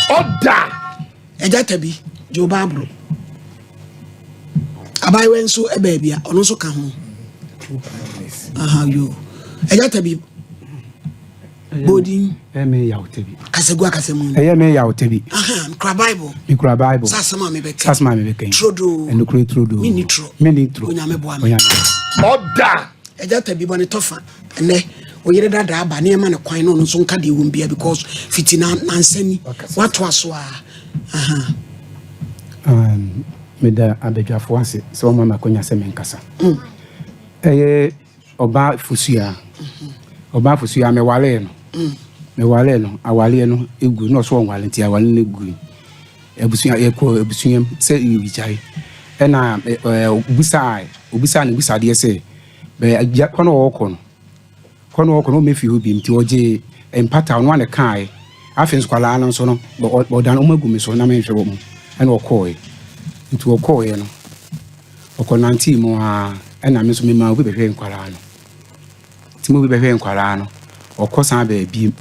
Ɔda. Agya Tabi, gye wo Bible. Abaayewa nso baabi a, ɔno nso ka ho. Aha, yo. Agya Tabi, bodin. Ɛyɛ me yaw tabi. Kasagu akasamu. Ɛyɛ me yaw tabi. Aha, mekura Bible. Mekura Bible. Sɛ asɛm a mebɛka. Sɛ asɛm a mebɛka. Turodoo. Ɛnukure turodoo. Menni turo. Menni turo. Onyame boa me. Onyame. Ɔda. Agya Tabi bɔ ne tɔfa. Ɛnɛ, oyere dada aba ne ɛma ne kwan na ɔno nso nka deɛ ɛwom bia because fiti na nansa ni watoa so a. Aha. Um, meda abadwafoɔ ase sɛ wɔma me akwanya sɛ menkasa. Ɛyɛ ɔbaa Fosua. Ɔbaa Fosua mewaree no. Mewaree no, awareɛ no egu na ɔso ɔnware nti aware no gu. Abusua yɛkɔ abusua mu sɛ yɛregyae. Ɛna ɛɛ obisaa obisaa ne busadeɛ sɛ bɛ agya kɔ na ɔrekɔ no. Kɔ na ɔrekɔ no ɔmmɛfie hɔ bio nti ɔgyee mpata ɔno ara na ɛkaeɛ. Afei nso nkwadaa no nso no ɔdane wɔn agu me so na menhwɛ wɔn ɛna ɔkɔeɛ. Nti ɔkɔeɛ no ɔkɔnantee mu ara ɛna me nso memaa obi bɛhwɛɛ nkwadaa no. Nti ma obi bɛhwɛɛ nkwadaa no ɔkɔ san baa bio.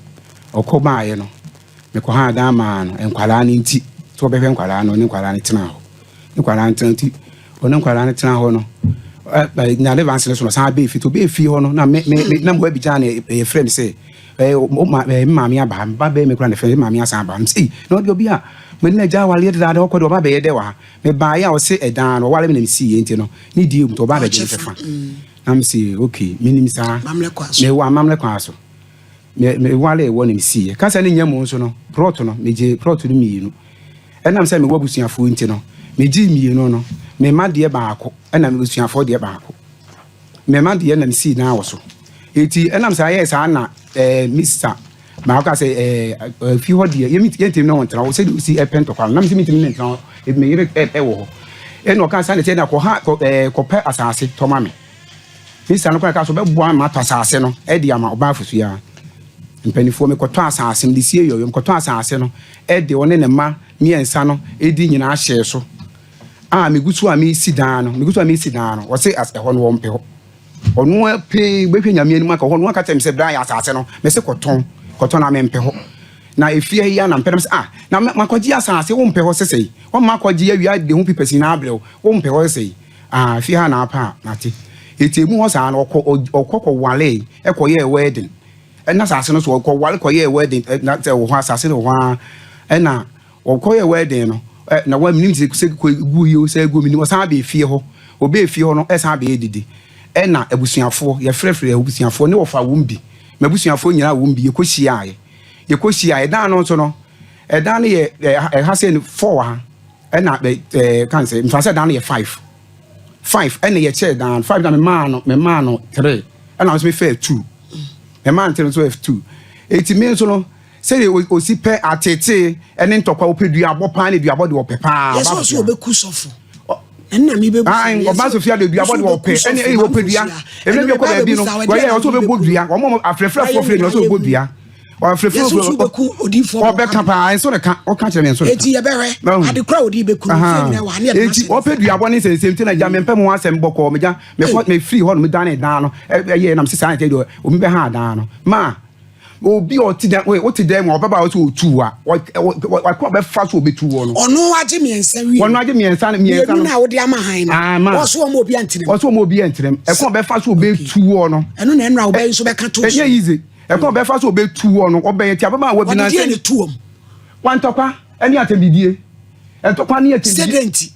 Ɔkɔ baeɛ no mekɔhaa dan maa no nkwadaa no nti sɛ ɔbɛhwɛ nkwadaa no ɔne nkwadaa no tenaa hɔ. Ne nkwadaa no tena nti ɔne nkwadaa no tena hɔ no ɛ na advance no so no san bɛɛ fie nti ɔbɛɛ fie hɔ no na me me me na mo abigya na ɛyɛ frɛ me sɛ ɛɛ o ma ɛɛ me maame aba ha me ba bɛɛ me kura ne fɛ me maame asan aba me sɛ ei na ɔde obi a me ne agya awareɛ dedaada ɔkɔ de ɔba bɛyɛ dɛ wɔ ha me baeɛ a ɔse ɛdan no ɔware me na me sii yɛ nti no ne die mu nti ɔba bɛgye me fɛfa na me sɛ okay menim saa mewɔ amammerɛ kwan so Me mewaree wɔ na mesiiɛ. Kasa no nnya mu nso no, prɔto no, megyee prɔto no mmienu. Ɛnam sɛ mewɔ abusuafoɔ nti no, megyee mmienu no, me mma deɛ baako ɛna m'abusuafoɔ deɛ baako. Me mma deɛ na mesii dan wɔ so. Enti ɛnam saa yɛɛ saa na ɛɛ Mista baako kaa sɛ ɛɛ fie hɔ deɛ yɛntumi ne wo ntena hɔ sɛdeɛ wosi pɛ ntɔkwa no. Na mese mentumi ne ntena hɔ, ebi me yere ɛwɔ hɔ. Ɛna ɔkaa saa na ɛteɛ na kɔha kɔ ɛɛ kɔpɛ asase tɔ ma me. Misa no koraa kaa sɛ ɔbɛboa me matɔ asase no de ama ɔbaa Fosuaa. Mpanimfoɔ, mekɔtɔ asase no, de sie yɔyɔ, mekɔtɔ asase no de ɔne ne mma mmiɛnsa no di nyinaa hyɛɛ so. A megu so a mesi dan no, megu so a mesi dan no, ɔse ɛhɔ no wɔmpɛ hɔ. Ɔno pee bɛhwɛ Nyame anim aka hɔ no aka kyerɛ me sɛ bra yɛ asase no, mese kɔtɔn, kɔtɔn na mempɛ hɔ. Na efie yi a na mpɛ na mese ah, na makɔgye asase wompɛ hɔ sesei, wɔmma akɔgye awia de ho pipɛsi nyinaa abrɛ wo, wompɛ hɔ sesei. Ah fie ha na apa a mate. Eti emu hɔ saa no ɔkɔ ɔkɔ kɔ waree ɛkɔ yɛɛ wedding ɛna asase no so ɔkɔ ware kɔ yɛɛ wedding ɛna sɛ wɔ hɔ asase no wɔ hɔ ara ɛna ɔkɔ yɛɛ wedding no ɛ na wɔn minim sɛ sɛ kɔ gu yi o sɛ gu minim ɔsan abɛɛ fie hɔ ɔbɛɛ fie hɔ no ɛsan abɛyɛ didi ɛna abusuafoɔ yɛfrɛfrɛ abusuafoɔ ne wɔfa wɔn bi m'abusuafoɔ nyinaa wɔn bi yɛkɔ hyiaeɛ yɛkɔ hyiaeɛ ɛdan no nso no ɛdan no yɛ ɛha sɛ no four wɔ ha. Ɛna bɛ ɛɛ kan sɛ nfa sɛ dan no yɛ 5 5 ɛna yɛ kyɛɛ dan 5 na me maa no me maa no 3 ɛna nso me fɛ 2 me maa no 3 nso yɛ 2 eti me nso no sɛdeɛ osi pɛ atetee ɛne ntɔkwa ɔpɛ duabɔ paa ne duabɔ deɛ ɔpɛ paa. Yɛ sɛ ɔsɛ ɔbɛku sɔfo ɛnna mi bɛ busa ɔba sofia de duabɔ deɛ ɔpɛ ɛne ɛyɛ ɔpɛ dua ɛmɛ bi kɔ baabi no wɔyɛ ɔsɛ ɔbɛbɔ dua wɔn afrɛfrɛfoɔ frɛ no ɔsɛ ɔbɛbɔ dua. Ɔfrɛfrɛ Yɛsɛ nso wobɛku odiyifoɔ bɔ ɔbɛka paa nso ne ka ɔka kyerɛ me nso ne ka. Eti yɛbɛhwɛ ade koro a ɔde bɛku no fie nyinaa wɔ ha ne yɛde Eti ɔpɛ duabɔ ne nsɛnsɛm nti na gya mempɛ mo ho asɛm bɔkɔɔ megya mekɔ mefiri hɔ no medane dan no ɛyɛ nam sɛ saa na ɛtɛ deɛ obi bɛha dan no ma obi a ɔte dan wote dan mu a ɔbɛba a ɔsɛ ɔtu a wakɔ ɔbɛfa so ɔbɛtu wɔ no. Ɔno agye mmiɛnsa wie. Ɔno agye mmiɛnsa no mmiɛnsa no. Mmienu na wode ama han no. Ɔso wɔn obi antenam. Ɔso wɔn obi antenam. Ɛkɔ ɔbɛfa so ɔbɛtu wɔ no. Ɛno na ɛnura ɔbɛyi nso bɛka to so. Ɛnyɛ yize. Ɛkwan a ɔbɛfa so ɔbɛtu wɔn no, ɔbɛyɛ ti ababaawa bi na. Ɔde deɛ na etu wɔn. Wantɔkwa ne atɛmdidie. Ntɔkwa ne atɛmdidie. Sɛ deɛ nti?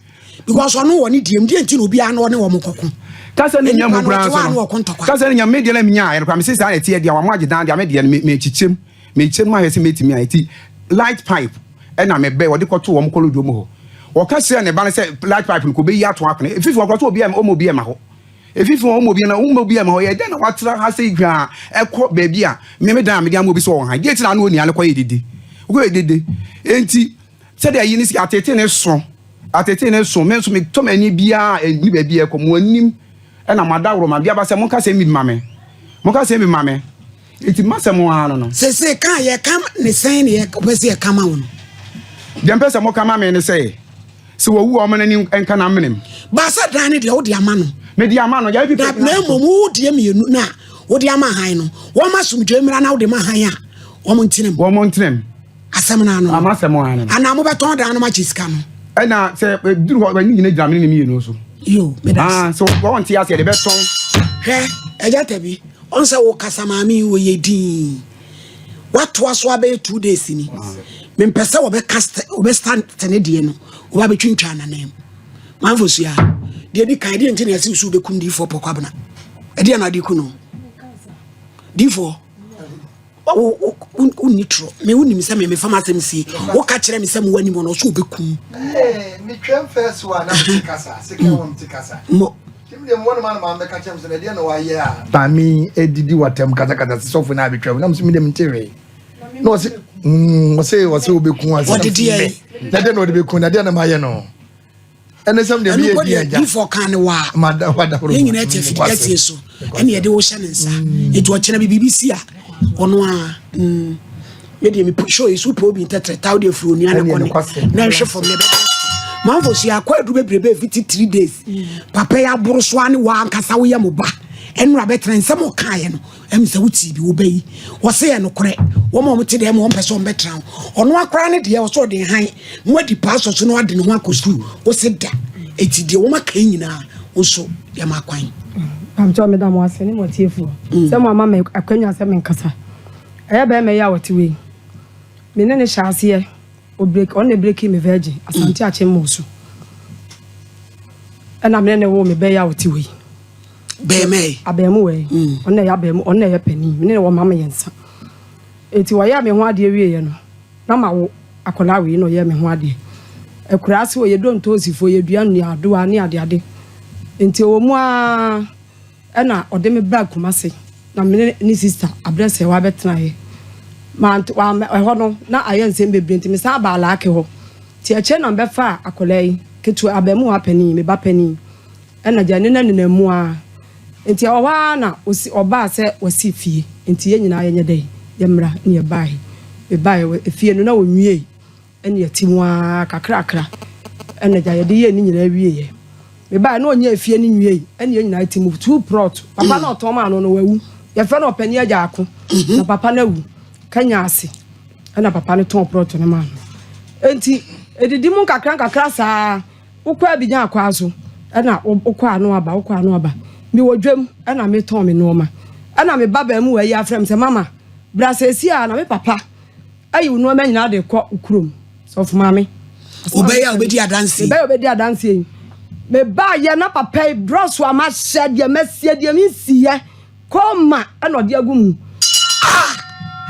Because ɔno wɔ ne deɛ mu, deɛ nti na obiara na ɔne wɔn kɔko. Kasa ne nya mu koraa nso no. Kasa ne nya me deɛ na menya ayɛ no koraa mese saa na ɛteɛ deɛ wɔn agye dan deɛ me deɛ no mekyekyɛm mekyɛm ahwɛ sɛ mɛtumi ayɛ ti light pipe ɛna mebɛ wɔde kɔto wɔn kɔlɔdwo mu hɔ. Wɔka kyerɛ ne ba no sɛ light pipe no kɔ bɛyi ato akone. Efifi wɔn koraa sɛ obiara ɔma obiara ma hɔ. Efifi wɔn mu obiara na wɔn mu obiara ma hɔ. Yɛ dɛn na watra ha sɛ hwa a ɛkɔ baabi a me me dan a mede ama obi sɛ ɔwɔ ha? Deɛ nti na ano onua no kɔyɛ dede? Wokɔyɛ dede. Enti sɛdeɛ ayi no si atete ne so, atete ne so. Me nso metɔ m'ani biara a ɛnni baabi a ɛkɔ. Mo anim ɛna mo adaworo ma bi aba sɛ monka sɛm bi ma me. Monka sɛm bi ma me. Enti m'asɛm ara no no. Sese ka a yɛka ne sɛn na wopɛ sɛ yɛka ma wo no? Deɛ mpɛ sɛ moka ma me ne sɛ. Sɛ wawu a, ɔma n'ani nka n'amena mu. Baasa dan no deɛ wode ama no. Mede ama no, yɛayɛ Na pipɛ. na mmom wo deɛ mmienu no a wode ama hann no, wɔn asomdwoe mmra na wode ma hann a, wɔn ntena mu. Wɔn ntena mu. Asɛm no ano. Ama asɛm ano. Anaa mobɛtɔn dan no makye sika no. Ɛna sɛ duru hɔ ne nyina gyina me ne mmienu so. Yo, meda ah, sɛ wɔnte aseɛ de bɛtɔn. Hwɛ, agya Tabi, ɔn sɛ wo kasa maame yi wɔyɛ din. Watoa so abɛyɛ 2 days ni. Mempɛ sɛ wɔbɛka wɔbɛstart ne deɛ no, wɔba bɛtwintwa ananam. Manfo sua, deɛ di kan, deɛ nti na yɛse wo so wobɛkum diifoɔ Pɔkwabena. Ɛdeɛ na ade ku no. Diifoɔ, wonni torɔ. Me wonim sɛ me mefa m'asɛm sie. Woka kyerɛ me sɛ mowɔ anim no, ɔso wobɛkum. Metwam first one na mete kasa, second one mete kasa. Mo. Tim deɛ mmoa no ma no ma mɛka kyerɛ me sɛ na ɛdeɛ na wayɛ a. Maame edidi watam kasakasa sɛ sɔfo na abɛtwam na mesɛ medeɛ mente hwee. Na ɔse ɔse ɔse wobɛku ase. Ɔde deɛ yi. Na deɛ na ɔde bɛku na deɛ na mayɛ no. Ɛne sɛm deɛ meyɛ di agya. Ɛno bifɔ kan ne waa. Yɛn nyinaa te afidi kɛseɛ so ɛne yɛde wo hyɛ ne nsa. Nti ɔkyena bi biribi si a ɔno a me deɛ me show yi so pɛ obi ntɛtrɛ taw deɛ firi onua ne kɔne na nhwɛ fam ne bɛka. Manfo so akɔ aduru bebrebe fiti 3 days. Papa yi aboro so ane waa ankasa woyɛ mo ba. Ɛnura bɛtena nsɛm ɔkaeɛ no ɛm sɛ wotii bi wobɛ yi wɔse yɛ nokorɛ wɔn a wɔte dɛm wɔn pɛ sɛ wɔn bɛtena ho ɔno akora ne deɛ ɔsɛ ɔde han na wadi paasɔ so na wade ne ho akɔ sukuu wɔse da eti deɛ wɔn aka nyinaa nso yɛ ma kwan. Pamkyɛw meda mo ase ne mo atiefoɔ sɛ mo ama me akwanya sɛ menkasa. Ɛyɛ bɛrima yi a ɔte wei me ne ne hyɛ aseɛ ɔbreak ɔno na breaki me virgin Asante Akyem mo so ɛna me ne ne wo me bɛyɛ a ɔte wei. Bɛrima yi. Abɛɛmuwa yi ɔno na ɛyɛ abɛɛmu ɔno na ɛyɛ panin me ne ne wɔ mma mmiɛnsa eti wɔyɛ me ho adeɛ wieɛ no na ma wo akwadaa wei na ɔyɛ me ho adeɛ akura ase wɔ yɛdɔ ntoosifoɔ yɛdua nnuadoa ne adeade nti ɛwɔ mu aa ɛna ɔde me baa Kumase na me ne ne sister abrɛsɛ wa bɛtenaeɛ ma ɛhɔ no na ayɛ nsɛm bebree nti me san baa Laake hɔ nti akyire na mbɛfa akwadaa yi ketewa abɛɛmuwa panin me ba panin ɛna gya ne na nenam mu a nti ɛwɔ hɔ ara na osi ɔbaa sɛ wasi fie nti yɛn nyinaa yɛnyɛ dɛ yɛmmra ne yɛbaeɛ mebaeɛ wɔ efie no na wɔnwie ɛne yɛte mu ara kakrakra ɛna gya yɛde yɛɛ ne nyinaa wieɛ mebaeɛ na ɔnyɛ efie no nwie ɛne yɛn nyinaa te mu two plot papa na ɔtɔn maa no no wawu yɛfrɛ no ɔpanin agya ako na papa no awu kanya ase ɛna papa no tɔn plot no maa no nti edidi mu nkakra nkakra saa wokɔ Abidjan akwa so ɛna wokɔ ano aba wokɔ ano aba mewɔ dwam ɛna metɔn me nneɛma ɛna me ba bɛn mu wɔ ayi afrɛ me sɛ mama bra sɛsi a na me papa ayi wo nneɛma nyinaa de kɔ kurom sɔfo maame. Obɛyɛ a obɛdi adanseɛ. Obɛyɛ a obɛdi adanseɛ yi mebaa yɛ na papa yi drɔso a mahyɛ deɛ masie deɛ mensiyɛ kɔma ɛna ɔde agu mu.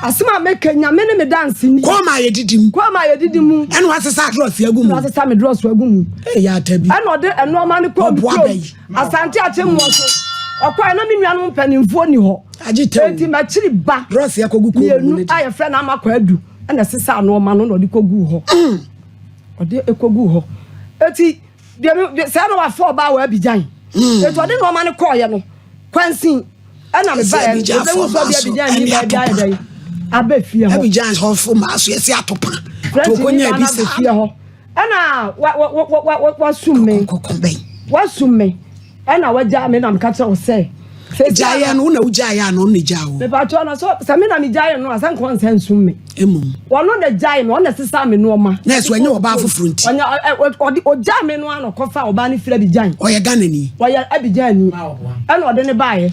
Asɛm a meka Nyame ne me danse ni. Kɔma a yɛdidi mu. Kɔma a yɛdidi mu. Ɛna wasesa drɔso agu mu. Ɛna wasesa me drɔso agu mu. Ɛyɛ atabi. Ɛna ɔde nneɛma no kɔɔ me kurom. Asante Akyemmoɔ so. Ɔkɔɛ na me nuanom mpanimfoɔ ni hɔ. Agye tɛw. Enti m'akyiri ba. Drɔso akɔgu kɔn mu mmienu a yɛfrɛ no Ama Kwadu ɛna ɛsesa nneɛma no na ɔde kɔguu hɔ. Ɔde kɔguu hɔ. Eti deɛ sɛ na wafa ɔbaa wɔ Abidjan. Eti ɔde nneɛma no kɔɔyɛ no kwansin ɛna me ba yɛ no ebi nso bi Abidjan ni baabi ayɛ dɛ abɛ fie hɔ. Abidjan hɔfo maa so yɛsi atopa. French ni ba na abɛ fie hɔ ɛna wa wa wa wa wasum me wasum me ɛna wagya me na meka kyerɛ wo sɛ. Gyaeɛ no wo na wogyaeɛ a na ɔno na gyaa wo. Mepatɔ na so sɛ me na megyaeɛ no a sɛ nkɔ nsa nsum me. Mmom. Ɔno na gyae me ɔno na sesa me nneɛma. Na ɛso ɛnyɛ ɔbaa foforɔ nti. Ɔnyɛ ɔde ɔgyaa me no ano kɔfa ɔbaa no firi Abidjan. Ɔyɛ Ghanani. Ɔyɛ Abidjan ni. Ɛna ɔde ne baeɛ.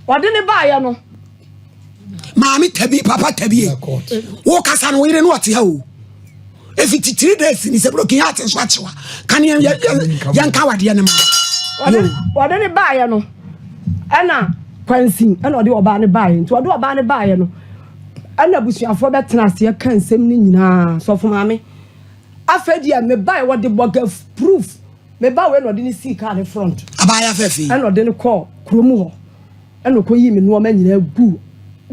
Ɔde ne baeɛ no. Maame tabi papa tabi wo kasa no wo yere no ɔte ha o. Efi ti 3 days ni sɛ broken heart nso akyewa ka ne yɛnka wadeɛ no ma. Ɔde ne baeɛ no ɛna kwansin ɛna ɔde ɔbaa no baeɛ nti ɔde ɔbaa no baeɛ no ɛna abusuafoɔ bɛtena aseɛ ka nsɛm no nyinaa sɔfo maame afei deɛ me baeɛ wɔde bɔga proof me ba wei na ɔde ne sii kaa ne front Abaayewa fɛfɛ. Ɛna ɔde ne kɔɔ kurom hɔ ɛna ɔkɔyii me nneɛma nyinaa gu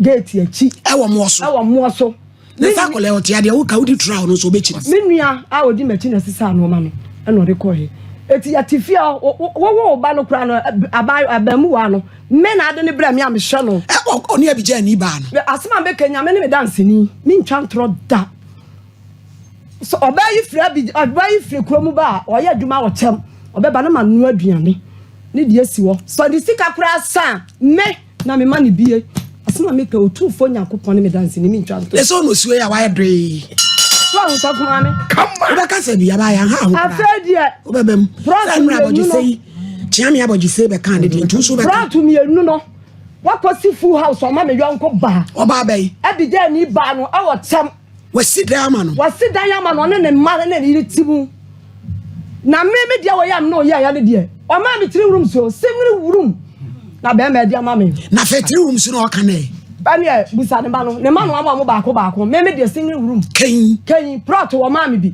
gate akyi. Ɛwɔ mmoɔ so. Ɛwɔ mmoɔ so. Ne sa akɔlɛ ɔte adeɛ woka wodi tura ɔno nso ɔbɛkyiri. Me nua a ɔdi m'akyi na ɛsesa nneɛma no ɛna ɔde kɔɛ eti yɛte fie a wɔwɔ wo ba no koraa no abaa abaamuwa no me na ade ne brɛ me a mehyɛ no. Ɛ ɔne Abidjan ni baa no. Asɛm a mɛka Nyame ne me danseni mentwa ntorɔ da. Sɛ ɔbaa yi firi Abidjan ɔbaa yi firi kurom ba a ɔyɛ adwuma wɔ kyɛm ɔbɛba na ma noa aduane ne deɛ si hɔ sɛ ɔde sika koraa sa a me na mema ne bie. Asɛm a meka Otumfoɔ Nyankopɔn ne me danseni mentwa ntorɔ. Ɛsɛ ɔno osuo yi a wayɛ doee. So ahu sɔfo maame. Kama. Wobɛka sɛ bi aba yɛn ha ho koraa. Afei deɛ. Wobɛba mu. Prɔto Sɛ nnura mmienu abɔgyesɛ no. yi. Kyea me abɔgyesɛ yi bɛka ne deɛ nti wo nso wobɛka. Prɔto mmienu no. Wakɔsi full house ɔma me yɔnko baa. Ɔbaa bɛyi. Abigail ni baa no ɛwɔ kyɛm. Wasi dan ama no. Wasi dan ama no ɔne ne mma ne ne yere ti mu. Na me me deɛ wɔyɛ me na ɔyɛ ya ne deɛ. Ɔmaa me tiri wurum so singiri wurum. Na bɛrima adi ama me. Na fɛ tiri wurum so na ɔka nɛ. Ɛneɛ busa ne ba no ne ma no ama ɔmo baako baako me me deɛ singiri wurum. Kɛyin. Kɛyin prɔto ɔmaa me bi.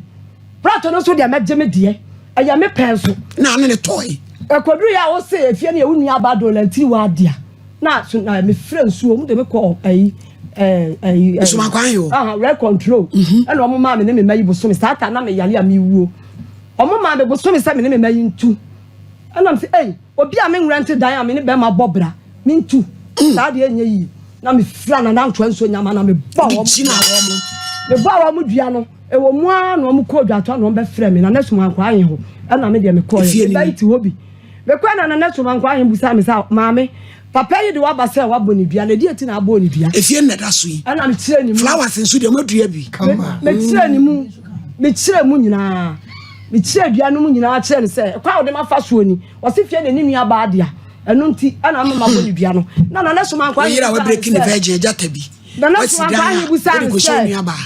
Prɔto no nso deɛ mɛgye me deɛ ɛyɛ me pɛn so. Na ane ne tɔe. Ɛkɔduru yɛ a wose efie no yɛ wo nua aba do lantiri wa adea. Na so na me frɛ nsuo ɔmo de me kɔ ɛyi ɛɛ ɛyi. Nsumakwan yi o. Aha rent control. Ɛna ɔmo maa me ne me mma yi bosome saa ta na me yale a me wuo. Ɔmo maa me bosome sɛ me ne me mma yi ntu. Ɛna me sɛ ɛyi obi a me nrɛnte dan a me ne bɛrima bɔ bra me ntu. Saa deɛ ɛnyɛ yie. Na me fira na nantoa nsuo nyama na me bɔ wɔn. Gyina wɔn. Me bɔ wɔn dua no. Ɛwɔ mu ara na wɔn kɔɔ dwatoa na wɔn bɛfrɛ me na ne somankwa ahe hɔ ɛna me deɛ me kɔɔ yɛ. Me ba yi te hɔ bi. Mekɔe na Nana Somankwa Ahen bisaa me sɛ, Maame, papa yi de wo aba sɛ woabɔ ne dua, na ɛdeɛn nti na abɔɔ ne dua? Efie no na ɛda so yi. Ɛna mekyerɛɛ ne mu. Flowers nso deɛ moadua bi. Mekyerɛɛ ne mu. Mekyerɛɛ mu nyinaa. Mekyerɛɛ dua no mu nyinaa kyerɛɛ no sɛ, ɛkwan a wode mafa soɔ ni. Ɔse fie na ne nua baa dea. Ɛno nti ɛna ama mabɔ ne dua no. Na Nana Somankwa Ahen Wo yere a bisaa no wabreki ne sɛ. virgin agya ta bi. Nana Wasi dan Somankwa Ahen a bisaa wode no kɔhyɛ wo sɛ. nua baa.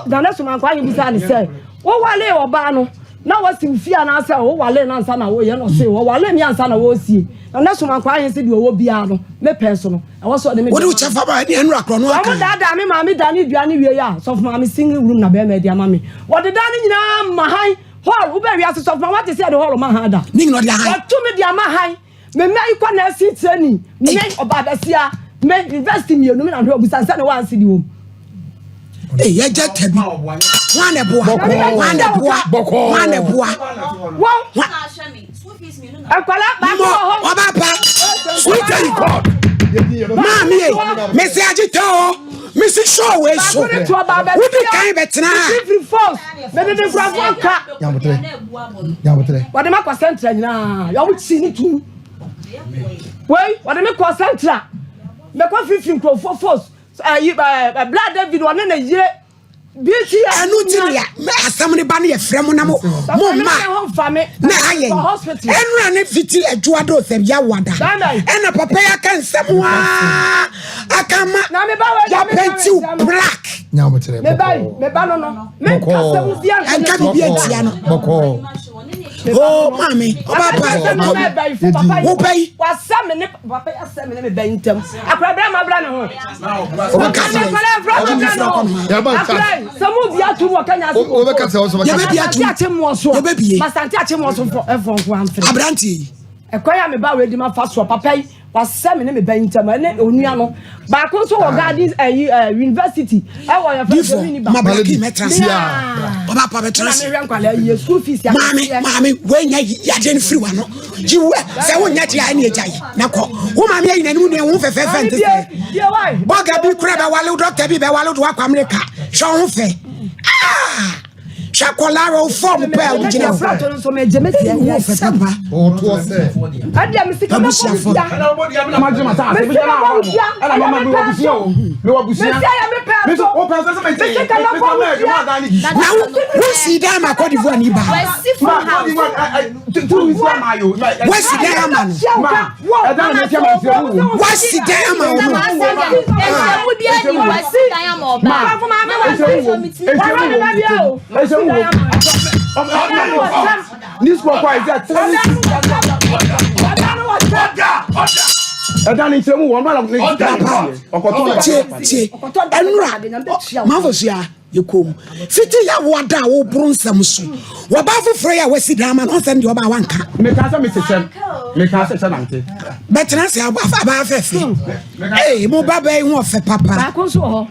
Nana Somankwa Ahen bisaa no sɛ, Wowalee ɔbaa no na wasi wo fie anaasɛ wowalee no ansa na woyɛ no? Ɔse, wɔwalee me ansa na wɔresie. Na na Somankwa Ahen se deɛ ɔwɔ biara no, me pɛn so no, ɛwɔ sɛ ɔde me Wode deɛ wo ma me. kyɛfa ba ɛne ɛnora korɔ no aka. Wɔn daadaa me maame dane dua no wiei a, sɔfo maame singing room na bɛrima adi ama me. Wɔde dan no nyinaa ma han, hall, wobɛ wiase sɔfo maame wate sɛ yɛde hall ma han da? Ne nyina ɔde ahan. Wɔto me de ama han. Me mma yi kɔ nursing training, me ɔbaa bɛsia, me university mmienu me na hwɛ obusa nsɛ na wansi di wɔm. Ee yɛgya tabi. Wọn na ɛboa. Wọn na ɛboa. Wọn na ɛboa. Wɔn. Nkwadaa baako wɔ hɔ. Ɔba pa. Sweet in court. Maame ye, mesi agye tɛ o, mesi show wei so. Wodi kan bɛtena ha. Mede nkurɔfoɔ ka. Nyabotrɛ. Nyabotrɛ. Wɔde me akɔ sɛntra nyinaa. Yɛ wɔn kyi ne tum. Wei wɔde me kɔ sɛntra. Mekɔ firifiri nkurɔfoɔ fos. Ɛyi ɛɛ Bla David ɔne ne yere. BTS. Ɛnu ti ne ya asɛm ne ba ne yɛ frɛ mo na mo mo mma na ha yɛn. Ɛnura ne fiti adwoa do sɛ ya wada. Ɛna papa yi aka nsɛm waa aka ma yapɛntiw black. Nyabotrɛ. Meba meba no no. Ɛnka biribi antia no. O maame, ɔba pa, wo bɛ yi. Wasɛ me ne papa yi asɛ me ne me bɛ yi ntam. Akora bra ma bra ne ho. Akora sɛ mo bi atum wɔ Kenya ase. Wobɛka sɛ ɔsɔ bɛka. Yɛbɛbi atum. Yɛbɛbie. Masante akye mo so fɔ ɛfɔ nko amfere. Aberanteɛ yi. Ɛkwan a me ba wei di ma fa soɔ papa yi. Wasɛ me ne me ba yi ntam ɛne onua no baako nso wɔ garden ɛyi eh, ɛɛ university ɛwɔ yɛ fɛ Difo Germany ba. ma blaki mɛtra se ɔba pa bɛtra se Ɛna mehwɛ nkwadaa yie school fees yɛ maame maame woanya yadeɛ no firi wano gye wo sɛ wonyɛ deɛ a ɛne agya yi na kɔ wo maame ayi n'anim nua wo fɛfɛɛfɛ nte sɛ bɔga bi kora bɛwale wo dɔkta bi bɛwale wo de woakɔ Amerika hwɛ wo ho fɛ ah hwɛ akɔlaa wɔ fɔm pɛ a wogyina hɔ wo fɛ papa abusuafo na wosi dan ma Cote d'Ivoire ni ba wasi dan ama no wasi dan ama wo tie tie ɛnura manfo sua yɛ kɔn mu fiti yɛ awo ada a woboro nsɛm so wɔbaa foforɔ yi a wasi dan ama no ɔnsɛm deɛ ɔbaa wanka. meka sɛ mete kyɛm meka sɛ kyɛ nante. bɛtena ase abaa fɛfɛ ee mo ba bɛyi ho ɔfɛ papa. baako nso wɔ hɔ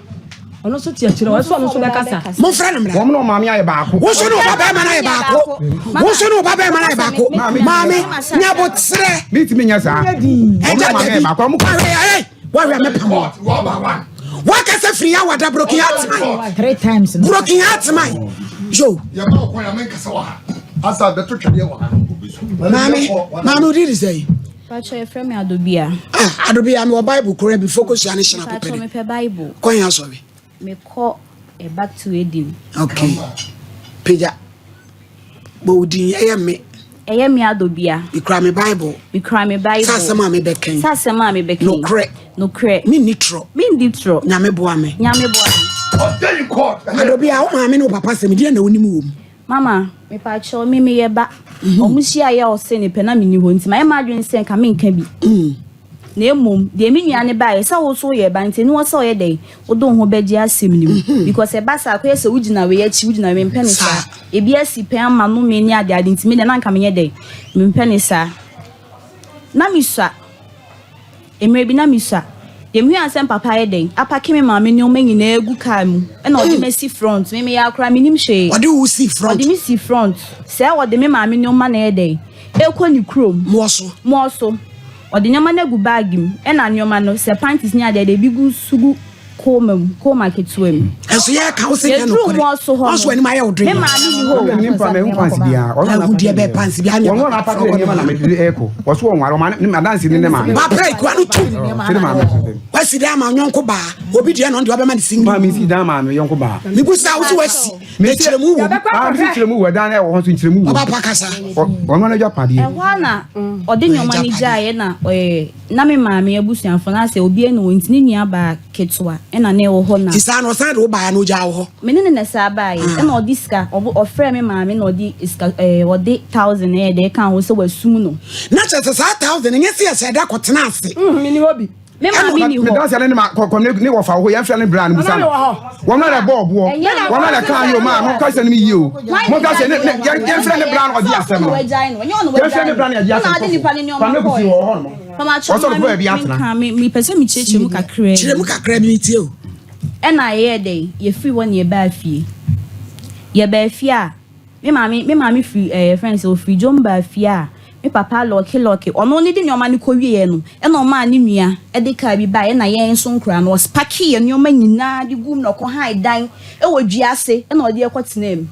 ɔno nso te akyire ɔsɛ ɔno nso bɛkasa. momfrɛ no mmra. wɔn na ɔmaame ayɛ baako. wo nso ne ɔba bɛrima no ayɛ baako wo nso ne ɔba bɛrima no ayɛ baako maame nyabotrɛ. mi ti mi nyɛ saa. ɛgya dabi wahwɛ wahwɛ mɛpam wakasa firi awada broken heart man three times broken heart man yo. Maame maame odi di sɛ. Pacho yɛfrɛ me Adobia. Ah Adobia mewɔ bible kora bi focus ya ne hyɛn Pacho akopɛ mepɛ bible. Kɔ yɛn asɔre. Mekɔ Back to Eden. Okay. Pagya. Bɔ wo din, ɛyɛ me. Ɛyɛ me Adobia. Mekura me Bible. Mekura me Bible. Sɛ asɛm a mebɛka yi. Sɛ asɛm a mebɛka yi. Nokorɛ. Nokorɛ. Menni torɔ. Menni torɔ. Nyame boa me. Nyame boa me. Ɔda in court. Adobia, wo maame ne wo papa sɛm, deɛ na wonim wɔ mu? Mama, mepaakyɛw, me meyɛ ba. Ɔmo hyia yɛ ɔse ne pɛ na menni hɔ nti mayɛ m'adwene sɛ nka menka bi. Na mmom, deɛ me nua no baeɛ, sɛ wo nso woyɛ ba nti, ɛni hɔ sɛ ɔyɛ dɛn, wode wo ho bɛgye asɛm no mu. Because ɛba saa, akɔyɛ sɛ wogyina wei akyi, wogyina wei, mempɛ ne saa. Ebi asi pɛn ama no me ne adeade nti, me deɛ na anka menyɛ dɛn, mempɛ ne saa. Na mesua. Mmerɛ bi na mesua. Deɛ mehui ara ne sɛ me papa ayɛ dɛn, apake me maame nneɛma nyinaa agu kaa mu, ɛna ɔde me asi front. Me meyɛ akora, mennim hwee. Ɔde wo si front? Ɔde me si front. Sɛ ɔde me maame nneɛma na ɛyɛ dɛn, ɛrekɔ ne kurom. Moɔ so. Moɔ so. Ɔde nneɛma no agu bag mu, ɛna nneɛma no, sɛ panties ne adeade, ebi gu so gu kooma mu, kooma ketewa mu. Ɛnso yɛreka wo sɛ nyɛ Yɛduruu nokorɛ. moɔ so hɔ Ɔnso no, w'anim ayɛ wo me den. maame nni hɔ o. Ɔno ne mpa mehu pants biara. Ɔno na Ahu deɛ bɛyɛ pants biara ne Ɔno na apake nneɛma na mede ɛkɔ. Ɔso ɔnware ɔma ne adanse ne ne maame. Wapra ekura no tum. Sɛ ne maame so dɛm. Wasi dan ama ɔnyɔnko baa. Obi deɛ na ɔno deɛ ɔbɛma ne single. Maame si dan maa me yɔnko baa. Mebusa wo sɛ wasi. Na kyerɛmu wɔ mu. Ah, mesi kyerɛmu wɔ dan na ɛwɔ hɔ nso nkyerɛmu wɔ mu. Ɔba pa kasa. Ɔno na agyapadeɛ. Ɛhɔ ara na ɔde nneɛma no gyaeɛ na ɔyɛ na me maame abusuafoɔ no asɛ obiara nni hɔ nti ne nua baa ketewa ɛna na ɛwɔ hɔ na. Nti saa no ɔsan de wo baeɛ anaa ɔgyaa wo hɔ? Me ne no na ɛsan baeɛ ɛna ɔde sika ɔfrɛɛ me maame na ɔde sika ɛɛ ɔde thousand ɛyɛ dɛ ɛkaa ho sɛ wasum no. Na kyerɛ sɛ saa thousand no nyɛ sɛ yɛhyɛɛ da kɔtenaa ase. Menni hɔ bi. Me maame ni hɔ. Medansi ne ma kɔ ne ne wɔfa wɔ hɔ yɛn fɛ ne bra ne musa no. Wɔn na ɛbɔ ɔboɔ. Wɔn na ɛka yɛ o maa mo ka sɛ ne mi yie o. Mo ka sɛ ne ne yɛn yɛn fɛ ne bra no ɔdi asɛm no. Yɛn fɛ ne bra no ɔdi asɛm sɔfo. Kwame Kusi wɔ hɔ nom. Wɔsɔ no baabi atena. Mi pɛ sɛ mi kyerɛkyerɛ mu kakra. Kyerɛ mu kakra bi mi tie o. Ɛna yɛyɛ dɛ yɛfiri hɔ na yɛbaa fie. Yɛbaa fie a. Me maame, me maame firi ɛɛ yɛfrɛ no sɛ ɔfiri dwom baa fie a, me papa lɔɔke lɔɔke, ɔno ne de nneɛma no kɔwieɛ no, ɛna ɔmaa ne nua de kaa bi baeɛ, ɛna yɛn nso nkoraa no, ɔspakee yɛn nneɛma nyinaa de guu mu na ɔkɔhae dan wɔ dua ase ɛna ɔde yɛn kɔtenaa mu.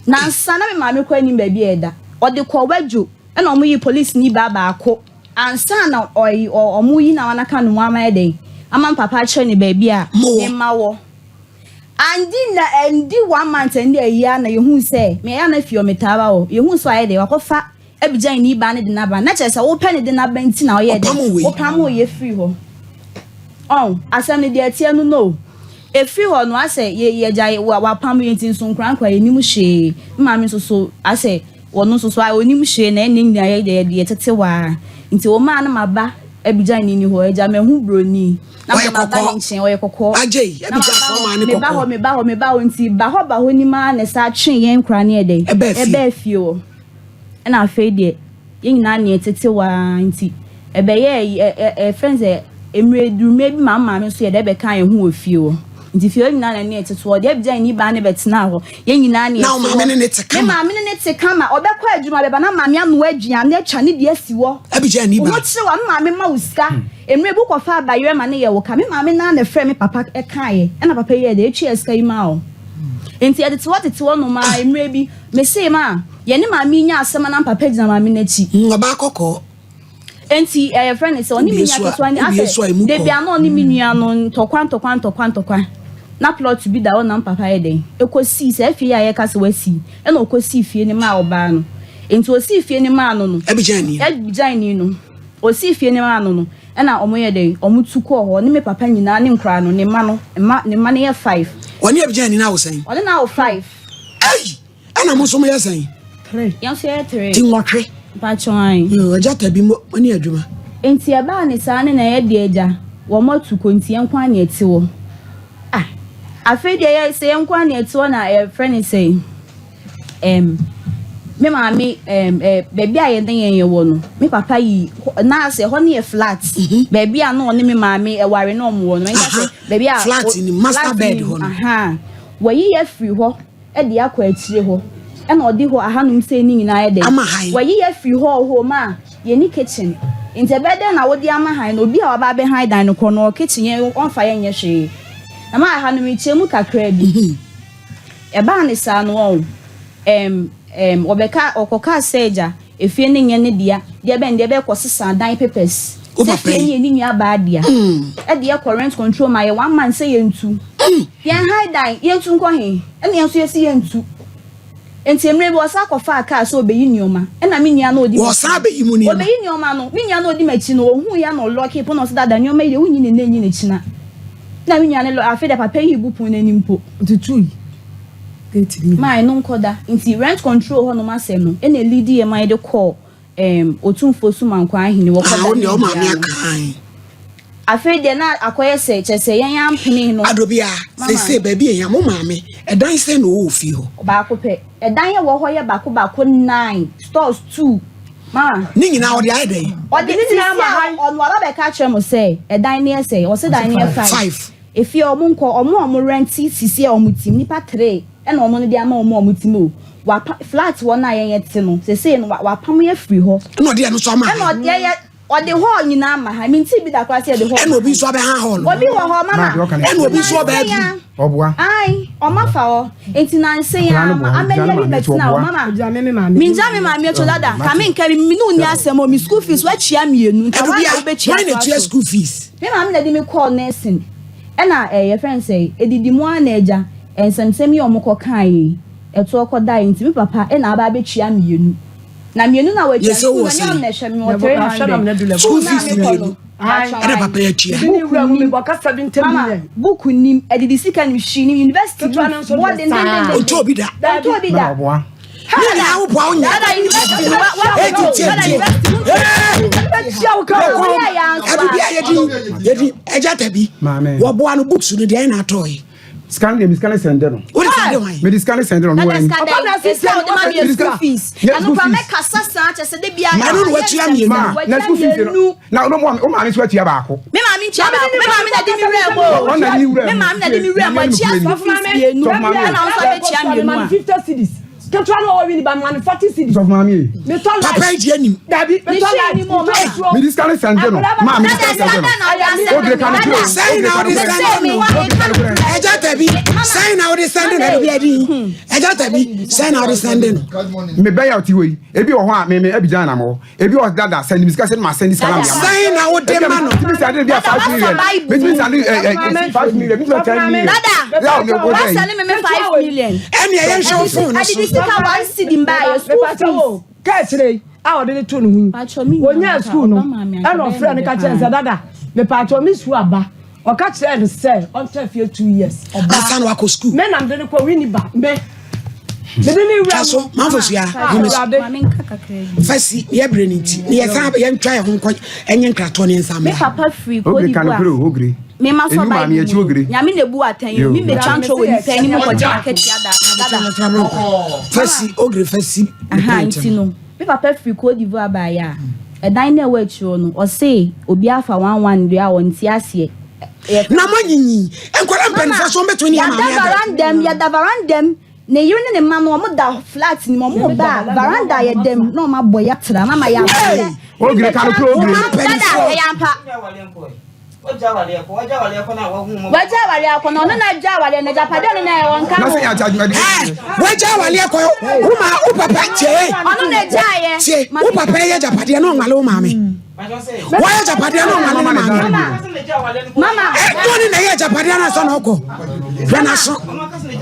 Nansa na me maame koraa nnim baabi a yɛda. Ɔde kɔɔ Wadwo ɛna wɔyii polisini baa baako ansa na ɔyi ɔ wɔyi na wɔaka ne ho ama ayɛ dɛn ama me papa akyerɛ no baabi a ne mma wɔ. Anndi nna anndi one month anndi ayi ara na yehuu sɛ me ɛyɛ a na fie hɔ metaa ba hɔ, yehuu sɛ wayɛ dɛ wakɔfa Abidjan ni baa no de no aba, na kyerɛ sɛ wopɛ ne de no aba nti na ɔyɛɛ dɛ wopamoo yɛ firii hɔ. Ɔn, asɛm no deɛ ɛteɛ no no o. Ɛfiri hɔ no asɛ yɛ yɛgyae wapamo yɛ nti nso nkorankora yɛnnim hwee, me maame nso so asɛ Ɔno nso so a ɔnnim hwee na ɛnne nyinaa yɛ deɛ yɛde tete hɔ ara. Nti ɔmaa no maba Abidjan ni hɔ. Agya mahu broni. Na Ɔyɛ maba ne kɔkɔɔ. nkyɛn ɔyɛ kɔkɔɔ. Agyei, Na Abidjan maba foɔ hɔ maa ne meba hɔ kɔkɔɔ. meba hɔ meba hɔ nti ba hɔ ba hɔ nim ara na ɛsan twee yɛn koraa ne yɛ dɛn Ɛbaa fie. ɛbaa fie hɔ. Ɛna afei deɛ yɛn nyinaa ne yɛtete hɔ ara nti ɛbɛyɛɛ ɛ ɛ ɛfrɛ no sɛ mmerɛ duru mmerɛ bi ma me maame nso yɛ dɛ bɛkaa yɛn ho wɔ fie hɔ. Nti fie hɔ nyinaa na ne yɛtete hɔ. Ɔde Abidjan ni baa no bɛtenaa hɔ. Yɛn nyinaa ne Na wo yɛte maame hɔ. ne ne te Me kama. maame ne ne te kama. Ɔbɛkɔ adwuma bɛba na maame anoa aduane atwa ne deɛ asi hɔ. Abidjan ni Wo baa. ho kyere wo a, me maame ma wo sika. Mmerɛ bi wokɔfa abayerɛ ma no yɛ wo ka. Me maame no ara na ɛfrɛɛ me papa kaeɛ. Ɛna papa yi yɛɛ dɛ, ɛtuaa sika yi maa wo. Nti yɛtete hɔ tete hɔ nom ara, mmerɛ bi, mesee ma yɛne maame yi nyaa asɛm a na papa gyina maame no akyi. Ɔbaa kɔkɔɔ. Enti ɛyɛ frɛ no sɛ ɔne me nua ketewa no asɛ da bi a na ɔne me nua no ntɔkwa ntɔkwa ntɔkwa ntɔkwa na plot bi da hɔ na me papa yɛ dɛn ɛkɔsii saa fie yi a yɛka sɛ wasi ɛna ɔkɔsii fie no maa ɔbaa no enti ɔsii fie no maa no no Abidjanni no ɔsii fie no maa no no ɛna ɔmo yɛ dɛn ɔmo tu kɔɔ hɔ ɔne me papa nyinaa ne nkoraa no ne mma no mma ne mma no yɛ five. Ɔne Abidjanni no awo sɛn? Ɔne no awo five. Ei! Ɛna mo nso moyɛ sɛn? Three. Yɛn nso yɛyɛ three. Ti nwɔtwe. Mpakyɛw ae. Yoo, agya tabi mo ne adwuma. Nti ɛbaa ne saa no na ɛyɛ deɛ agya, wɔn atu kɔ nti yɛn nko ara na yɛte hɔ. Ah, afei deɛ yɛ sɛ yɛn nko ara na yɛte hɔ na yɛfrɛ no sɛn, ɛm, me maame ɛm, ɛ, baabi a yɛne yɛn yɛwɔ no, me papa yi, na asɛ ɛhɔ no yɛ flat, mhm. baabi a na ɔne me maame ɛware na wɔn wɔ no, ɛnka sɛ baabi a flat ni master bed hɔ no, aha, wɔyi yɛ firi hɔ. de akɔ akyire hɔ, ɛna ɔde hɔ ahanom sei ne nyinaa ayɛ dɛn? Ama hann. Wayi yɛ afiri hall hɔ ma yɛnni kitchen. Nti ɛbɛyɛ dɛn na wode ama hann no? Obi a waba abɛhan dan no korɔ no ɔwɔ kitchen, yɛn ɔmfa yɛn nyɛ hwee. Na ma aha no mekyerɛ mu kakraa bi. Ɛbaa ne saa no ɔn, ɛm, ɛm, ɔbɛka, ɔkɔkaa sɛ agya, efie no nyɛ ne dea, deɛ bɛn deɛ bɛn kɔsesa dan papers. Sɛ fie no yɛ ne nua baa dea. Ɛde yɛ kɔ rent control ma yɛ one month sɛ yɛntu. Yɛn han dan, yɛntu nkɔ he? Ɛna yɛn nso yɛsi yɛntu. Nti mmerɛ bi ɔsan kɔfaa kaa sɛ ɔbɛyi nneɛma. Ɛna me nua no a ɔdi m'akyi Ɔsan bɛyi mu nneɛma? Ɔbɛyi nneɛma no. Me nua no a ɔdi m'akyi no, ɔhuu yɛ na ɔlɔɔkee pono na ɔse dada nneɛma yi deɛ wonyi no nnɛ nyi no kyena. Ɛna me nua no lɔ, afei deɛ papa yi rebu pono no ani mpo. Ɔtutui gate no nyinaa. Maa ɛno nkɔda. Nti rent control hɔnom asɛm no, ɛna ɛliidi yɛn ma yɛde kɔɔ Erm Otumfoɔ Sumankwaa Ahene wɔkɔ Ah, wo da deɛ wo ne maame dua no. aka ae. Afei deɛ na akɔyɛ sɛ kyerɛ sɛ yɛn ampene no. Adobia, Mama. seesei baabi a ehia mo maame, ɛdan sɛn na ɔwɔ wɔ fie hɔ? Baako pɛ. Ɛdan a ɛwɔ hɔ yɛ baako baako nine, stores two. Mama. Ne nyinaa ɔde ayɛ dɛn? Ɔde Ne nyinaa sisi ma a han. ɔno aba bɛka akyerɛ mo sɛ ɛdan no yɛ sɛn? Ɔse dan no yɛ five. Five. Efie a ɔmo nkɔ, ɔmo a ɔmo rɛnte sisi a ɔmo te mu, nnipa three ɛna ɔno no de ama ɔmo a ɔmo te mu o. Wapa flat hɔ no a yɛn yɛte no, sesei no wa wapamo yɛn afiri hɔ. Ɛna ɔde ɛno nso ama Ɛna ha. ɔde yɛ ɔde hall nyinaa ama ha. Mentee bi da koraa sɛ yɛde hall Ɛna ma obi ha. nso abɛha hall no. Obi wɔ hɔ Maa mama. deɛ ɔka no. Ɛna obi nso Nti ɔbɛɛ nansa yi duru. a Ɔboa. Ae, ɔmo afa hɔ. Nti nansa yi Akwadaa ara no ma boa. Amani Ɔgya ne abi maame nti bɛtena hɔ ɔboa. mama. Ɔgya me me maame. Mengya me maame akyi o dada. Ka menka bi, me ne wo nni asɛm o. Me school fees woatua mmienu. Nka Ɛno woa bia, na wobɛtua hwan na toa ɛtua so. school fees? Me maame na ɛde me kɔɔ nursing. Ɛna ɛɛ yɛfrɛ no sɛn, ɛdidi mu ara na agya nsɛmsɛm yi a wɔkɔ kaeɛ yi, ɛtoɔ kɔdaeɛ nti me papa na aba abɛtua mmienu. Na mmienu no a watua Yɛ no, sɛ sukuu wowɔ no ɛnyɛ sɛn? ɔno na ɛhwɛ me, mewɔ 300. School Sukuu no a fees mekɔ no, mmienu paatwɔ ɛna ae. papa yi atua. Book nnim, mama, book nnim, adidi sika nnim, hwee nnim, university books, boɔ dendendenden. Ɔntɔ obi da. Ɔntɔ obi da. Na ɔboa. Ne nyinaa wo boa wo nya. Eti tie tie. Ɛdu bi a yɛdi yɛdi ɛgya tabi. Wɔboa no books no deɛ ɛna atɔ yi. Sika no deɛ mi sika no sɛnde no. O de sɛnde wɔn. Mi de sika no sɛnde no ɔno wɔn. Ɛno na watua mmienu. Ma na school fees no na ɔno mo maame nso atua baako. Me maame ntua baako. Me maame na di mi wura mu o. Ɔna di wura mu. Me maame na di mi wura mu. Atua school fees mmienu. Ɛna ɔnso abɛtua mmienu a. Ketewa no ɔwɔ wini ba ma no 40 cedis. Sɔfo maame yi. Metɔ light. Papa yi di anim. Dabi metɔ light. Metɔ nsuo. Mi di sika ne sɛnde no. Maa mi di sika sɛnde no. Ogre ka no kuro. Sɛn na ɔde sɛnde no. Ɛgya tabi. Sɛn na ɔde sɛnde no ɛde bi adi. Ɛgya tabi. Sɛn na ɔde sɛnde no. Me bɛyɛ ɔte hɔ yi. Ebi wɔ hɔ a me me Abidjan na mewɔ. Ebi wɔ dada sɛnde mi sika sɛnde ma sɛnde sika na mi ama. Sɛn na wode ma no. Metumi sɛnde bi a 5 million. Metumi sɛnde ɛ ɛ 5 million. Metumi 10 million. Dada. Yaw mi wo dɛ. Wasɛnde me me 5 million. Ɛni ɛyɛ nhwɛ wo phone no so. Adidi sika 1 cedi mba yɛ school fees. Kɛkyerɛ yi a ɔde ne to ne ho yi. Wɔnyɛ school no ɛna ɔfrɛ no ka kyerɛ sɛ dada mepatwɔ me sukuu aba. Ɔka kyerɛɛ no sɛ ɔntra fie 2 years. Ɔbaa. Ansa na wakɔ sukuu. Me na mede no kɔ Winnie ba me. Mede ne wura Twa so manfo sua home so. Awurade. Fa si ne yɛbrɛ no nti ne yɛsan yɛntwa yɛn ho nkɔ ɛnyɛ nkratoɔ ne yɛnsan Me mmra. papa firi Cote Ogre ka no d'Ivoire. kure o ogre. Me ma sɔ Enu maame Bible akyi mu. ogre. Nyame na ebu atɛn Yo. o. Me metwa ntorɔ wɔ nipa anim kɔgye m'akatua da dada. Fa si ogre fa si ne Aha point nti no. no me papa firi Cote d'Ivoire baeɛ a ɛdan no a ɛwɔ akyire hɔ no ɔse obi afa one one deɛ a ɔnte aseɛ. Na moanyinyin. Nkwadaa mpanimfoɔ so wɔbɛtumi ne yɛn Yɛda maame ada. varanda mu yɛda varanda mu ne yere ne ne mma no wɔn da flat no mu wɔn ba a varanda yɛ dɛm na wɔn abɔ yɛatra mama yɛ Hey! Ogre ka no kure ogre. Mama Dada mpanimfoɔ. ɛyɛ ampa. Wagya awareɛ akɔ na ɔno na agya awareɛ na agyapadeɛ ɔno na ɛwɔ nka Na ho. sɛ yɛ akyɛ Hey, wagya awareɛ kɔ wo ma wo papa tie. Ɔno na agyaeɛ. Tie wo papa yɛ agyapadeɛ na ɔnwale wo maame. Wɔyɛ agyapadeɛ na ɔnwale ne maame. Mama. Ɛdɔn ne na ɛyɛ agyapadeɛ na sɛ na ɔkɔ. Hwɛ n'aso.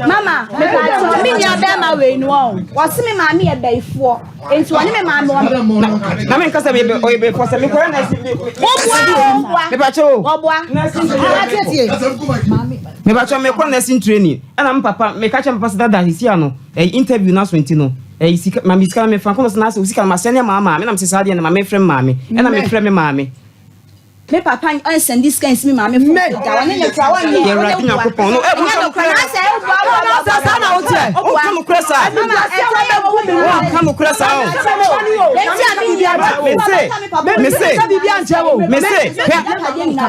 Mama, mepatɔ me nua bɛrima wei no ɔ. Wɔse me maame yɛ bɛyifoɔ. Nti ɔne me maame wɔ. Na me nkasa me ɔyɛ bɛfɔ sɛ mekɔyɛ nurse Wɔboa o, wɔboa. Mepakyɛ o. Wɔboa. Mepakyɛ mekɔ nursing training ɛna me papa meka kyerɛ me papa sɛ dada sisi ano ɛyi interview na so nti no ɛyi sika ma me sika na mefa nkɔmɔ sɛ na asɛ sika no ma sɛne ma maame na me sɛ saa deɛ na ma mefrɛ me maame ɛna mefrɛ me maame. Me papa nsɛnde sika nsi me maame fo da wɔne ne kora wɔnyɛ Yɛ Awurade Nyankopɔn no ɛ ɛnyɛ nokorɛ na sɛ woboa Ɔno sɛ saa na woteɛ. Wonka nokorɛ saa. Mama ɛtɔ yɛ wɔ me Wonka nokorɛ saa o. Enti a me nua Mese mese mese hwɛ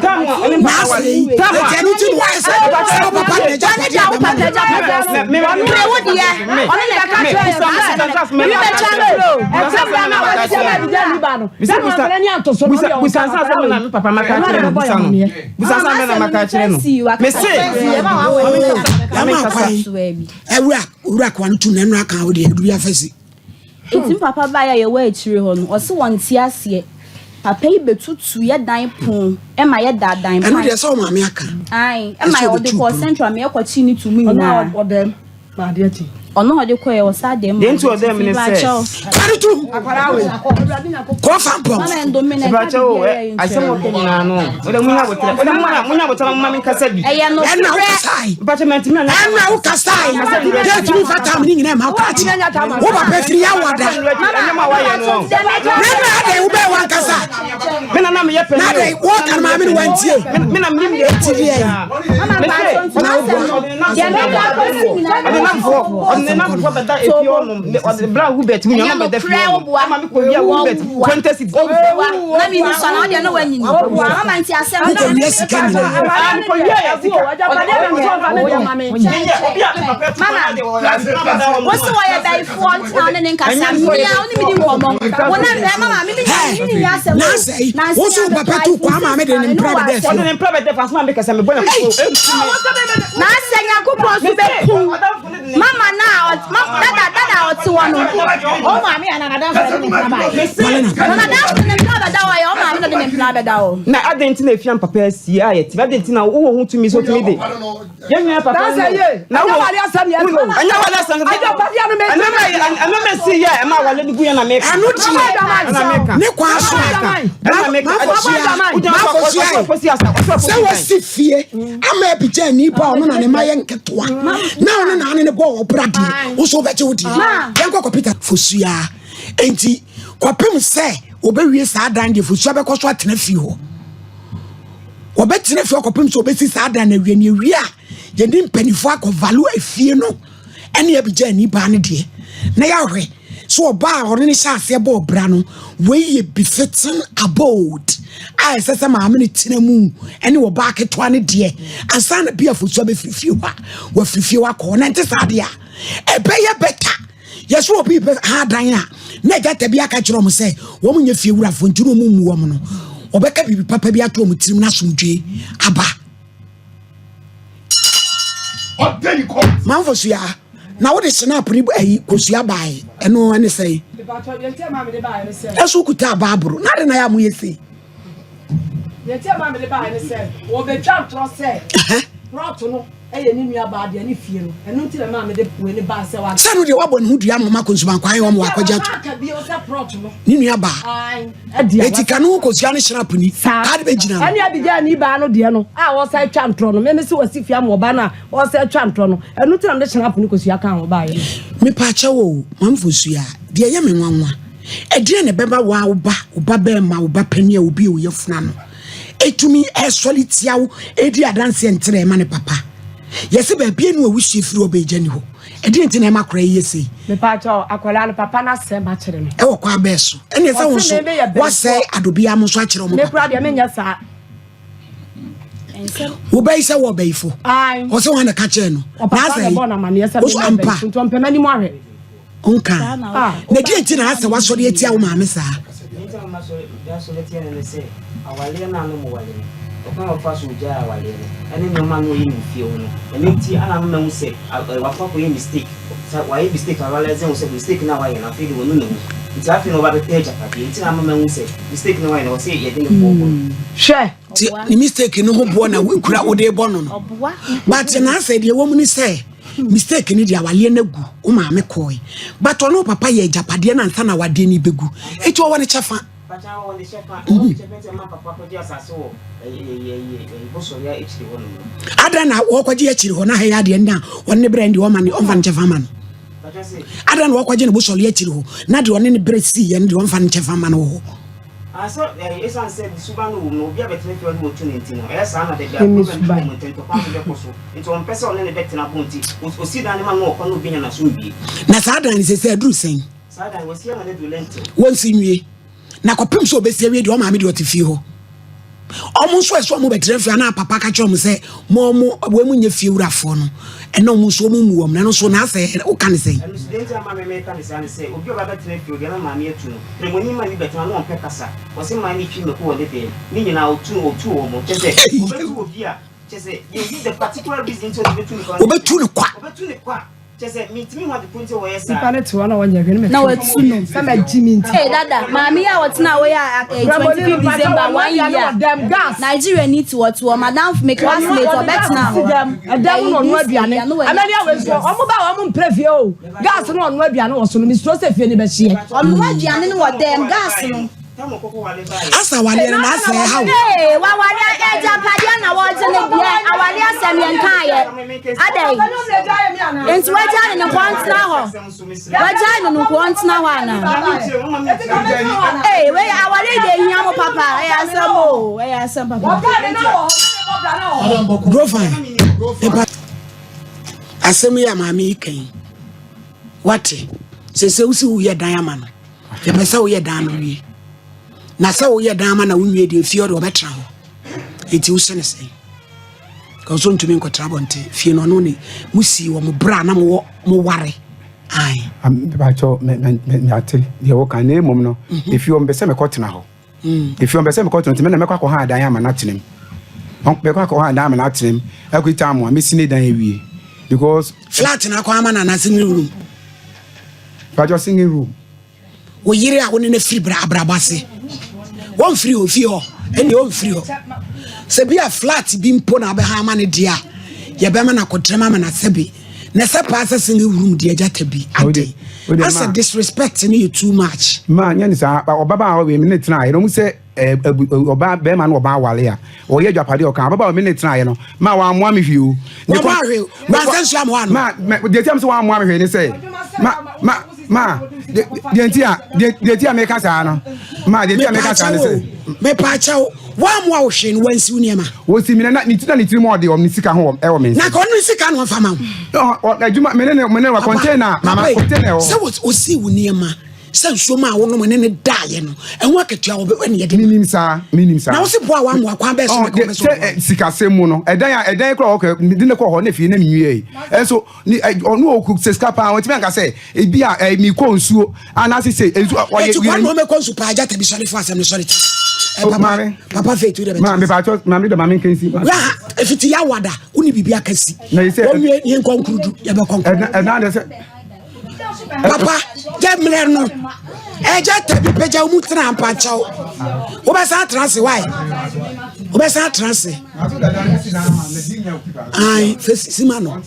tam a ɔne papa wale tam a Ɛti ɛno nti na wɔayɛ sɛ sɛ wo papa na agyapadeɛ a bɛma no. me me me wo deɛ ɔno na ɛka kyerɛ yɛ saa me me bɛtwa ntorɔ Busa busa nsa asɛm na me papa maka kyerɛ no busa no busa nsa asɛm na maka kyerɛ no mese Yɛma kwan. Ɛwura owura koa no tum na ɛno aka wo deɛ ɛdu bi afa si. Nti me papa baeɛ a yɛwɔ akyire hɔ no ɔse wɔnte aseɛ. Papa yi bɛtutu yɛ dan pon ma yɛ da dan pan. Ɛno deɛ sɛ wo maame aka. Ae, ɛma ɔde kɔɔ central ma yɛkɔkyee ne to mu nyinaa. Ɔno a ɔdɛm ma adeɛ kye. Ɔno a ɔde kɔɛ ɔsa dɛm ma Deɛ nti ɔdɛm ne sɛ. Kware tum. Kɔfa mpɔn. Mama ndome na ɛka Mepakyɛ o, biribiara yɛ asɛm nkyerɛ ɔka nyinaa no. Wode munya abotrɛ. Wode munya munya abotrɛ na moma menkasa bi. Ɛyɛ Ɛna nokorɛ. wokasae. Mepakyɛ mantumi anka. Ɛna wokasae. Yɛntumi mfa tam ne nyinaa ma wo krakye. Wo papa firi awada. Nneɛma a wayɛ no. Nana adɛn wobɛɛ wankasa. Me na na meyɛ Na panin adɛn o. wɔka no maame no wantie. Me na menim deɛ Enti deɛ Mama mpakyɛ nti n'asɛm no deɛ meka akɔsi nyinaa Ɔde namfoɔ ɔde ne namfoɔ bɛda efie hɔnom ɔde bra Hubert mu Ɛnyɛ nyama bɛda fie nokorɛ hɔnom woboa. ama me kɔ wia Hubert 20 cities. Woboa na menni so na wodeɛ na woanyini. Mama nti asɛm no. Wokɔwia sika nyinaa. Ah, mekɔ wia yɛ sika. Mama wo se wɔyɛ bayifoɔ nti na wo ne ne nkasa mia wo ne me di nkɔmmɔ wo ne eh, mama me ne me ne nyɛ asɛm Na o asɛe na wo nso wo papa tu kwa maame de ne mpra bɛda Ɔde fie. ne mpra bɛda fie asoma mekasa mebɔ ne koko. Na asɛ Nyankopɔn so bɛku mama na dada dada ɔte hɔ no. O maame ana nadamfo de ne mpra bae. Na nadamfo ne mpra bɛda hɔ yɛ o maame na de ne mpra bɛda hɔ. Na adɛn nti na efia papa asie a yɛte adɛn nti na wowɔ ho tumi sɛ wotumi de yɛn nua papa no na wowɔ ɛnyɛ wale asɛm ɛno mɛsi yɛ ɛma wale no gu yɛ na meka ɛno deɛ ne kwan so maafosua sɛ wɔsi fie ama abigya ni ba ɔno na ne ma yɛ nketewa na ɔno na ane ne bɔ ɔbra deɛ wo so wobɛgye wo deɛ yɛnkɔ kɔpita fosua enti kɔpem sɛ wɔbɛwie saa dan deɛ fosua bɛkɔ so atena fie hɔ wɔbɛtena fie hɔ kɔpem sɛ wɔbɛsi saa dan no awie ne awie a yɛne mpanimfoɔ akɔ value efie no ɛne abigya ni baa no deɛ na yɛahwɛ So ɔbaa a ɔne no hyɛ aseɛ bɔɔ bra no, wei yɛ befitting abode a ɛsɛ sɛ maame no tena mu ne ɔbaa ketewa no deɛ ansa na bi afosuo abɛfiri fie hɔ a wafiri fie hɔ akɔ na nte saa deɛ a ɛbɛyɛ bɛta yɛsɛ obi bɛ ha dan a na agya bi aka kyerɛ wɔn sɛ wɔn nyɛ fie wurafoɔ nti na wɔn mmu wɔn no ɔbɛka biribi papa bi ato wɔn tirim na asomdwe aba. Manfo sua na wode snap ne ayi kosua bae ɛno ɛne sɛn ɛso kuta baaboro na ade na yɛ a moyɛ sei deɛ ti a mede baeɛ ne sɛ wɔbɛtwa ntorɔ sɛ prɔto no ɛyɛ ne nua baa deɛ ne fie no ɛno nti na maa mede wei ne baa sɛ wa sɛ no deɛ wabɔ ne ho dua ma ɔma kɔnsumankwan yɛ ɔma wakɔgye ato ne nua baa Eti ka no kosua ne hyerap ni. Saa. Ade bɛ gyina no. Ɛne Abigail ni baa no deɛ no a ɔsa atwa ntorɔ no. Meme se wasi fie ama ɔbaa no a ɔsa atwa ntorɔ no. Ɛno nti na mede hyerap ne kosua kaa ho baeɛ no. Mepaakyɛw o, Maame Fosuaa, deɛ ɛyɛ me nwanwa, ɛdeɛn na ɛbɛma wo a wo ba, wo ba bɛɛma, wo ba panin a obi a ɔyɛ funu ano, ɛtumi ɛsɔre tia wo, ɛdi adanseɛ nkyerɛ ɛma ne papa? Yɛse baabi a ne wawusie firi ɔbɛgya ni hɔ. Ɛdeɛn nti na ɛma akwadaa yi yɛ sei? Mepaakyɛw, akwadaa no papa no asɛm akyerɛ no. Ɛwɔ kwan bɛɛ so? Ɛne sɛ wo nso woasɛe adobea mo nso akyerɛ ɔmo papa. Me kura deɛ menyɛ saa. Wobɛyi sɛ wɔ ɔbɛyifo. Ɔsɛ wɔn na ka kyerɛ no. Ɔpapa na ɛbɔ n'amaneɛ sɛ me ampa. Nti ɔmpɛ m'anim ahwɛ. Ɔnka. Na deɛ nti na asɛ wasɔre atia wo maame saa? Awaleɛ no a na wɔwale no, ɔkwan a ɔfaa so gyaee awaleɛ no, ɛne nneɛma a na ɔyɛ no wɔ fie hɔ no, ɛno nti na ama mahu sɛ wakɔ akɔyɛ mistake. Sɛ wayɛ mistake a, realise hu sɛ mistake no a wayɛ no, afei deɛ wanu ne ho. Nti afei na ɔba abɛpɛ agyapadeɛ. Nti na ama mahu sɛ mistake no a wayɛ no, ɛwɔ sɛ yɛde ne boɔ bɔ no. Hwɛ! Nti ne mistake no ho boɔ na wokura wode bɔ no no. But na asɛ deɛ ɛwɔ mu ne sɛ mistake no deɛ awaleɛ no agu, wo maame kɔe. But ɔne wo papa yɛ agyapadeɛ no ansa na awadeɛ no rebɛgu. Nti ɔwɔ ne kyɛfa. Adɛn na wɔkɔgye akyiri hɔ na ha yɛ adeɛ na ɔne ne berɛ deɛ ɔma ne ɔmfa ne kyɛfa ma no? Adɛn na wɔkɔgye ne bosɔre akyiri hɔ na deɛ ɔne ne berɛ sii yɛ no deɛ ɔmfa ne kyɛfa ma no wɔ hɔ? Na saa dan no sɛ sɛ aduru sɛn? Wɔnsi nwie na kɔpem sɛ ɔbɛsi awie deɛ ɔmaame deɛ ɔte fie hɔ. Ɔmo nso ɛsɛ ɔmo bɛtena fie anaa papa ka kyerɛ ɔmo sɛ mo ɔmo wɔn mu nyɛ fie wurafoɔ no ɛna ɔmo nso ɔmo mmu wɔn na ɛno nso na asɛ woka ne sɛn. Ɛno nso deɛ nti ama me meka ne saa ne sɛ obi a ɔba bɛtena fie obi a na maame atu no prɛmoni ma ne bɛtena na ɔmpɛ kasa ɔse maa ne twi mako wɔ ne dɛm ne nyinaa ɔtu no ɔtu wɔn kyɛ sɛ ɔbɛtu obi a kyɛ sɛ yɛhu the particular reason nti ɔde bɛtu ne kwa ɔbɛtu ne kwa ɔbɛtu ne kwa. Nipa ne te hɔ na wɔnyɛ hwee na watu no. Sɛ ma gyi mi nti. Hey dada, maame yi a ɔtena hɔ yi a 25 December one year. Nigeria ni ti wɔte hɔ, madam me classmate ɔbɛtena hɔ. Ɛdɛm na ɔno aduane. Amani awɛ nso ɔmo ba ɔmo mpere fie o. Gas na ɔno aduane wɔ so no mesuro sɛ fie no bɛhyeɛ. Ɔno aduane no wɔ dɛm gas no. Asa awareɛ no na asɛ ɛha wo. Ee, waware agyapadeɛ na wɔgye no deɛ aware asɛm yɛn kaayɛ. Adɛn? Nti wagyae no nkoa ntena hɔ. Wagyae no nkoa ntena hɔ anaa? Ee, wei aware deɛ ehia mo papa. Ɛyɛ asɛm o, ɛyɛ asɛm papa. Brofan, nipa asɛm yi a maame yi kan yi, wate sɛ sɛ wosi woyɛ dan ama no. Yɛpɛ sɛ woyɛ dan no wie. Na sɛ woyɛ dan ma na wonwie deɛ fie ɔde ɔbɛtra hɔ. Enti wohyɛ ne sɛn? Kɔso ntumi nkɔtra abɔnten. Fie no ɔno ne mo sii wɔ mo berɛ a na mowɔ mo ware. Ae. Mepakyɛw, me me me mate deɛ woka na mmom no, efie hɔ mepɛ sɛ mekɔtena hɔ. Efie hɔ mepɛ sɛ mekɔtena nti me na mɛkɔ akɔha adan ama no atena mu. Mɛkɔ akɔha adan ama no atena mu. Ɛkɔyi time a mesi ne dan awie because. Flat na akɔ ama no anaa single room? Mepakyɛw single room. Wo yere a wo ne no afiri bra abrabɔ ase, wɔmfiri hɔ fie hɔ, ɛnneɛ ɔmfiri hɔ. Sɛ bi a flat bi mpo na abɛha ama no deɛ a, yɛbɛma no akɔtrɛm ama no asɛ bi. Na sɛ paa sɛ single room deɛ agya ta bi ade. Asɛ disrespect no yɛ too much. Ma nyɛ ne saa, ɔbabaa wei me ne tena ayɛ no, ɔmu sɛ ɔbaa bɛrima no ɔbaa wale a ɔyɛ adwapadeɛ ɔka ababaawa me ne tenaeɛ no ma wammoa me hwee o. Wammoa hwee wansa nsuo amoa no. Ma deɛ ti a sɛ wammoa me hwee ne sɛ ma ma ma deɛ nti a deɛ ti a meka saa no ma deɛ ti a meka saa ne sɛ. Mepaakyɛw wammoa wo hwee no wansiw nneɛma. Wɔsi mi na ne ti na ne tirim ɔde ɔmo ne sika ho ɛwɔ me nsa. Na ka ɔno ne sika na ɔmfa ma wo. Adwuma me ne ne me ne wa container mama container ɛwɔ. Sɛ wɔsi wo nneɛma. Sɛ nsuo maa wonom ne ne daeɛ no, ɛho akatua wɔ bɛ ne yɛde ma. Menim saa, menim saa. Na wo se boa a wammoa kwan bɛɛ so na ka wobɛ sɛ ɔboa. Sɛ sikasɛm mu no, ɛdan a ɛdan kora ɔkɔ de ne kɔ hɔ na fie na menwie yi. Ɛnso ne ɔno ɔku sɛ sika paa ɔntumi anka sɛ ebi a ɛ mekɔ nsuo anaasɛ sɛ nsuo ɔyɛ. Eti kwan na ɔmɛkɔ nsu paa gyata bi sɔre fo asɛm no sɔre ti. Ɛ papa papa faith wo de bɛ. Maa mepatɔ maame de maame nkansi. Wa efiti ya wada wo ne biribi akasi. Wɔn wie yɛn kɔ nkurudu yɛbɛkɔ nkurudu. Ɛna de sɛ. Papa, gye mmerɛ no. Ɛgya tabi pagya wo mu tena mpakyɛw. Wobɛsan atena ase wae. Wobɛsan atena ase. Ai, fesi sima no.